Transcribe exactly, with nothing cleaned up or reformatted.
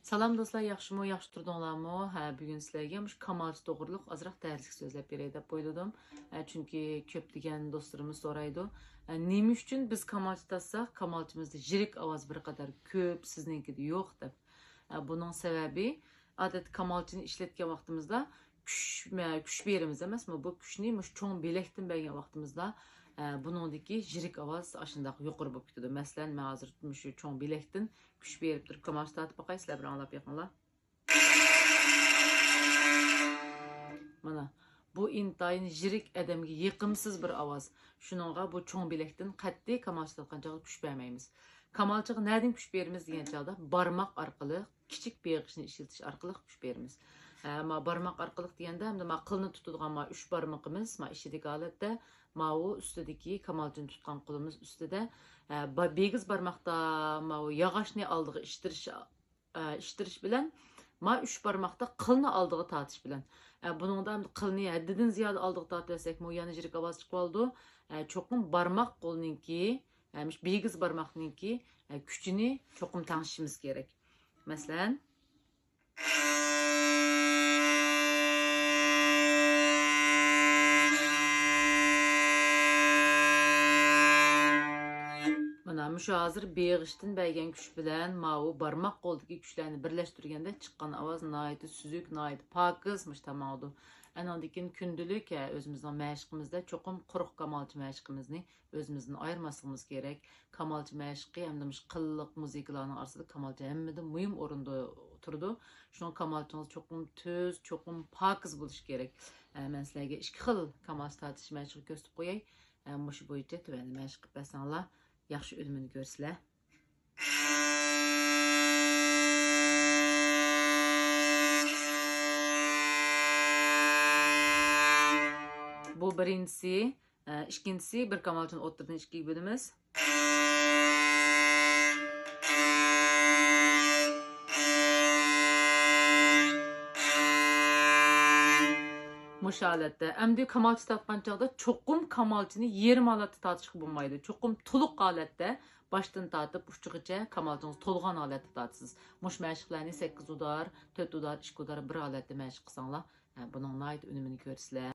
سالام دوستلار، ياخشىمۇ؟ ياخشى تۇردۇڭلارمۇ؟ ھە، بۈگۈن سىلەرگە مۇشۇ كامالچى توغرۇلۇق ئازراق دەرسلىك سۆزلەپ بېرەي دەپ ئويلىدىم. ھە، چۈنكى كۆپلىگەن دوستلىرىمىز سورايدۇ، ھە، نېمە ئۈچۈن بىز كامالچى تارتساق، كامالچىمىزدا يىرىك ئاۋاز بىر قەدەر كۆپ، سىزنىڭكىدە يوق دەپ. ھە، بۇنىڭ سەۋەبى، ئادەتتە كامالچىنى ئىشلەتكەن ۋاقتىمىزدا كۈچ، مە-، كۈچ بېرىمىز ئەمەسمۇ؟ بۇ كۈچنى مۇشۇ چوڭ بىلەكتىن بەرگەن ۋاقتىمىزدا، ئە، بۇنىڭدىكى يىرىك ئاۋاز ئاشۇنداق يۇقىرى بولۇپ كېتىدۇ. مەسىلەن، مەن ھازىر مۇشۇ چوڭ بىلەكتىن كۈچ بېرىپ تۇرۇپ كامالچى تارتىپ باقاي، سىلەر بىر ئاڭلاپ بېقىڭلار. مانا، بۇ ئىنتايىن يىرىك، ئادەمگە يېقىمسىز بىر ئاۋاز. شۇنىڭغا بۇ چوڭ بىلەكتىن قەتئىي كامالچى تارتقان چاغدا كۈچ بەرمەيمىز. كامالچىغا نەدىن كۈچ بېرىمىز دېگەن چاغدا، بارماق ئارقىلىق، كىچىك بېغىشنى ئىشلىتىش ئارقىلىق كۈچ بېرىمىز. ھە، ما بارماق ئارقىلىق دېگەندە، ئەمدى ما قىلنى تۇتىدىغان ما ئۈچ بارمىقىمىز، ما ئىچىدىكى ھالەتتە، ماۋۇ ئۈستىدىكى كامالچىنى تۇتقان قولىمىز ئۈستىدە، ھە، با-، بېگىز بارماقتا ماۋۇ ياغاچنى ئالدىغا ئىتتىرىش، ئە، ئىتتىرىش بىلەن، ما ئۈچ بارماقتا قىلنى ئالدىغا تارتىش بىلەن. ئە، بۇنىڭدا ئەمدى قىلنى ھەددىدىن زىيادە ئالدىغا تارتىۋەتسەكمۇ يەنە يىرىك ئاۋاز چىقىۋالىدۇ. ئە، چوقۇم بارماق قولنىڭكى، ئە، مۇشۇ بېگىز بارماقنىڭكى، ئە، كۈچىنى چوقۇم تەڭشىشىمىز كېرەك. مەسىلەن، مانا مۇشۇ ھازىر بېغىشتىن بەرگەن كۈچ بىلەن ماۋۇ بارماق قولدىكى كۈچلەرنى بىرلەشتۈرگەندە چىققان ئاۋاز ناھايىتى سۈزۈك، ناھايىتى پاكىز، مۇشۇ تاماڭىدۇ. ئانىڭدىن كېيىن كۈندىلىك، ھە، ئۆزىمىزنىڭ مەشىقىمىزدە چوقۇم قۇرۇق كامالچى مەشىقىمىزنى ئۆزىمىزدىن ئايرىماسلىقىمىز كېرەك. كامالچى مەشىقى ھەمدە مۇشۇ قىللىق مۇزىكىلارنىڭ ئارىسىدا كامالچى ھەممىدىن مۇھىم ئورۇندا تۇرىدۇ. شۇڭا كامالچىڭىز چوقۇم تۈز، چوقۇم پاكىز بولۇشى كېرەك. ئە، مەن سىلەرگە ئىككى خىل كامالچى تارتىش مەشىقى كۆرسىتىپ قوياي. ئە، مۇشۇ بويىچە تۆۋەندە مەشىق قىلىپ بەرسەڭلار، ياخشى ئۈنۈمىنى كۆرىسىلەر. بۇ بىرىنچىسى. ئىككىنچىسى، بىر كامالچىنى ئوتتۇرىدىن ئىككىگە بۆلىمىز. مۇشۇ ھالەتتە. ئەمدى كامالچى تارتقان چاغدا چوقۇم كامالچىنى يېرىم ھالەتتە تارتىشقا بولمايدۇ. چوقۇم تولۇق ھالەتتە، باشتىن تارتىپ ئۇچىغىچە كامالچىڭىز تولغان ھالەتتە تارتىسىز. مۇشۇ مەشىقلەرنى سەككىز ئۇدار، تۆت ئۇدار، ئىككى ئۇدار بىر ھالەتتە مەشىق قىلساڭلار، ھە، بۇنىڭ ناھايىتى ئۈنۈمىنى كۆرىسىلەر.